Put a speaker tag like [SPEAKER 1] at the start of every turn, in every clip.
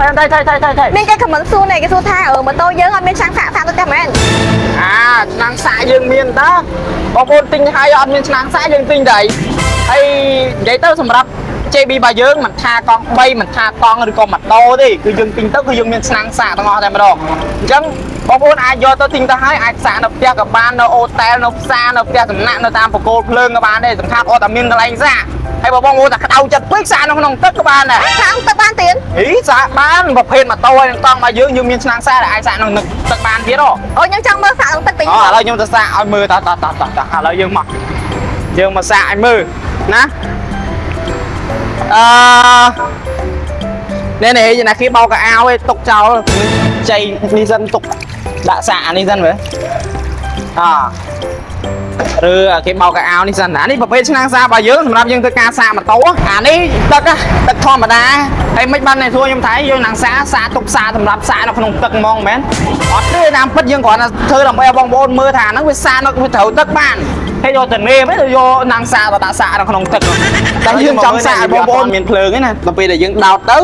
[SPEAKER 1] ថៃថៃថៃថៃថៃ
[SPEAKER 2] មានគេ comment សួរនេះគេសួរថាអឺម៉ូតូយើងអត់មានឆ្នាំងសាកសាកទៅតែមែន
[SPEAKER 1] អាឆ្នាំងសាកយើងមានតាបងប្អូនទិញហើយអត់មានឆ្នាំងសាកយើងទិញតែហើយនិយាយទៅសម្រាប់ JB របស់យើងមិនថាកង់3មិនថាកង់ឬក៏ម៉ូតូទេគឺយើងទិញទៅគឺយើងមានឆ្នាំងសាកទាំងអស់តែម្ដងអញ្ចឹងបងប្អូនអាចយកទៅទិញទៅហើយអាចសាកនៅផ្ទះក៏បាននៅអូតែលនៅផ្សារនៅផ្ទះសំណាក់នៅតាមបង្គោលភ្លើងក៏បានដែរសំខាន់អត់តែមានកន្លែងសាកហើយបើបងប្អូនតែក្តៅចិត្តពេកសាកនៅក្នុងទឹកក៏បានដែរ
[SPEAKER 2] សាកទឹកបានទៀត
[SPEAKER 1] ហីសាកបានប្រភេទម៉ូតូហើយនឹងកង់របស់យើងយើងមានឆ្នាំងសាកដែលអាចសាកក្នុងទឹកបានទៀតហ៎
[SPEAKER 2] អូខ្ញុំចង់មើលសាកទឹកតិច
[SPEAKER 1] អូឥឡូវខ្ញុំទៅសាកឲ្យមើលតោះតោះតោះតោះតោះឥឡូវយើងមកយើងមកសាកឲ្យមើលណាអឺនេះនេះណាគេបោកកៅអៅឯងទុកចោលចៃនេះសិនទុកដាក់សាកអានេះសិនមើលអឬគេបោកកៅអៅនេះសិនអានេះប្រភេទឆ្នាំងសាករបស់យើងសម្រាប់យើងធ្វើការសាកម៉ូតូអានេះទឹកទឹកធម្មតាហើយមិនបានតែសួរខ្ញុំថាយើងឆ្នាំងសាកសាកទុកសាកសម្រាប់សាកនៅក្នុងទឹកហ្មងមែនអត់ទេតាមពិតយើងគ្រាន់តែធ្វើដើម្បីឲ្យបងប្អូនមើលថាហ្នឹងវាសាកនៅវាត្រូវទឹកបានហើយយកទៅនេមទៅយកឆ្នាំងសាកទៅដាក់សាកនៅក្នុងទឹកតែយើងចង់សាកឲ្យបងប្អូនមានភ្លើងឯណាដល់ពេលដែលយើងដោតទៅ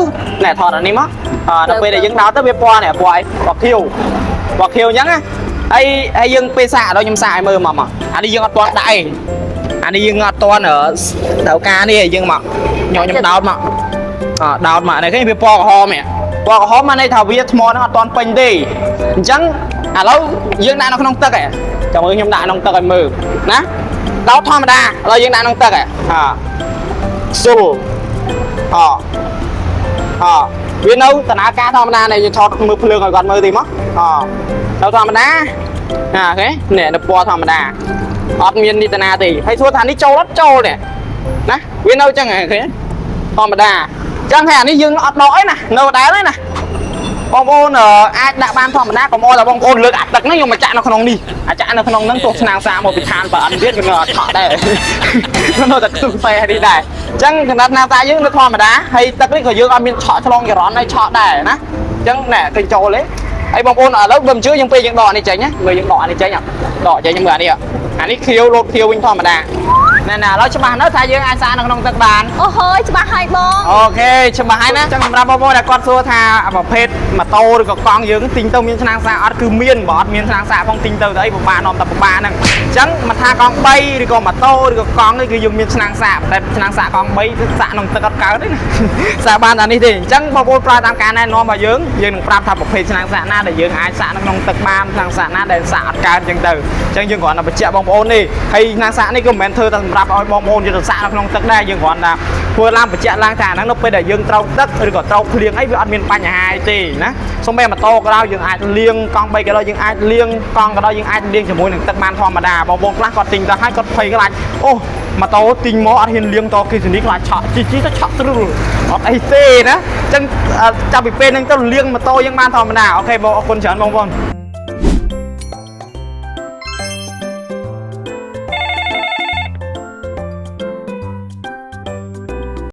[SPEAKER 1] ណែថតអានេះមកដល់ពេលដែលយើងដោតទៅវាពណ៌នេះពណ៌អីពណ៌ខៀវពណ៌ខៀវអញ្ចឹងណាហើយហើយយើងពេលសាកដល់ខ្ញុំសាកឲ្យមើលមកមកអានេះយើងអត់ទាន់ដាក់ឯងអានេះយើងអត់ទាន់ត្រូវការនេះយើងមកញ៉ខ្ញុំដោតមកអដោតមកនេះឃើញវាពណ៌ក្រហមនេះពណ៌ក្រហមមកន័យថាវាថ្មហ្នឹងអត់ទាន់ពេញទេអញ្ចឹងឥឡូវយើងដាក់នៅក្នុងទឹកឯងចាំមើលខ្ញុំដាក់ក្នុងទឹកឲ្យមើលណាដោតធម្មតាឥឡូវយើងដាក់ក្នុងទឹកឯងអស៊ុលអអវានៅដំណើរការធម្មតានេះយើងថតមើលភ្លើងឲ្យគាត់មើលតិចមកអនៅធម្មតាអាអូខេនេះនៅពណ៌ធម្មតាអត់មាននីតនាទេហើយសួរថានេះចូលអត់ចូលនេះណាវានៅចឹងហ៎ឃើញធម្មតាចឹងហើយអានេះយើងអត់ដកអីណានៅដដែលទេណាបងប្អូនអាចដាក់បានធម្មតាកុំអោយតែបងប្អូនលើកអាទឹកហ្នឹងយកមកចាក់នៅក្នុងនេះអាចចាក់នៅក្នុងហ្នឹងទោះឆ្នាំងសាកមកពីឋានបើអត់ទៀតវានៅអត់ថក់ដែរនៅតែខ្ទុះខ្សែនេះដែរអញ្ចឹងកណ្ដាប់ឆ្នាំងសាកយើងនៅធម្មតាហើយទឹកនេះក៏យើងអត់មានឆក់ឆ្លងចរន្តឲ្យឆក់ដែរណាអញ្ចឹងណែឃើញចូលទេហើយបងប្អូនឥឡូវបើមិនជឿយើងពេលយើងដកអានេះចេញណាមើលយើងដកអានេះចេញដកចេញមើលអានេះអានេះខៀវលោតខៀវវិញធម្មតាណែណែឥឡូវច្បាស់នៅថាយើងអាចសាកនៅក្នុងទឹកបាន
[SPEAKER 2] អូហូយច្បាស់ហើយបង
[SPEAKER 1] OK ច្បាស់ហើយណាចឹងសម្រាប់បងប្អូនដែលគាត់សួរថាប្រភេទម៉ូតូឬក៏កង់យើងទិញទៅមានឆ្នាំងសាកអត់គឺមានបើអត់មានឆ្នាំងសាកផងទិញទៅទៅអីពិបាកនាំតែពិបាកហ្នឹងអញ្ចឹងមិនថាកង់3ឬក៏ម៉ូតូឬក៏កង់នេះគឺយើងមានឆ្នាំងសាកតែឆ្នាំងសាកកង់3គឺសាកក្នុងទឹកអត់កើតទេណា សាកបានតែនេះទេអញ្ចឹងបងប្អូនប្រើតាមការណែនាំរបស់យើងយើងនឹងប្រាប់ថាប្រភេទឆ្នាំងសាកណាដែលយើងអាចសាកនៅក្នុងទឹកបានឆ្នាំងសាកណាដែលសាកអត់កើតអញ្ចឹងទៅអញ្ចឹងយើងគ្រាន់តែបញ្ជាក់បងប្អូននេះហើយឆ្នាំងសាកនេះក៏មិនមែនធ្វើតែសម្រាប់ឲ្យបងប្អូនយកទៅសាកនៅក្នុងទឹកដែរយើងគ្រាន់តែធ្វើឡើងបញ្ជាក់ឡើងថាអាហ្នឹងនៅពេលដែលយើងត្រូវទឹកឬក៏ត្រូវភ្លៀងអីវាអត់មានបញ្ហាអីទេណាសូម្បីម៉ូតូក៏ដោយយើងអាចលាងកង់3ក៏ដោយយើងអាចលាងកង់ក៏ដោយយើងអាចលាងជាមួយនឹងទឹកបានធម្មតាបងប្អូនខ្លះគាត់ទិញទៅហើយគាត់ភ័យខ្លាចអូម៉ូតូទិញមកអត់ហ៊ានលាងតគិសនីខ្លាចឆក់ជីជីទៅឆក់ទ្រុលអត់អីទេណាអញ្ចឹងចាប់ពីពេលហ្នឹងទៅលាងម៉ូតូយើងបានធម្មតា OK បងអរគុណច្រើនបងប្អូន។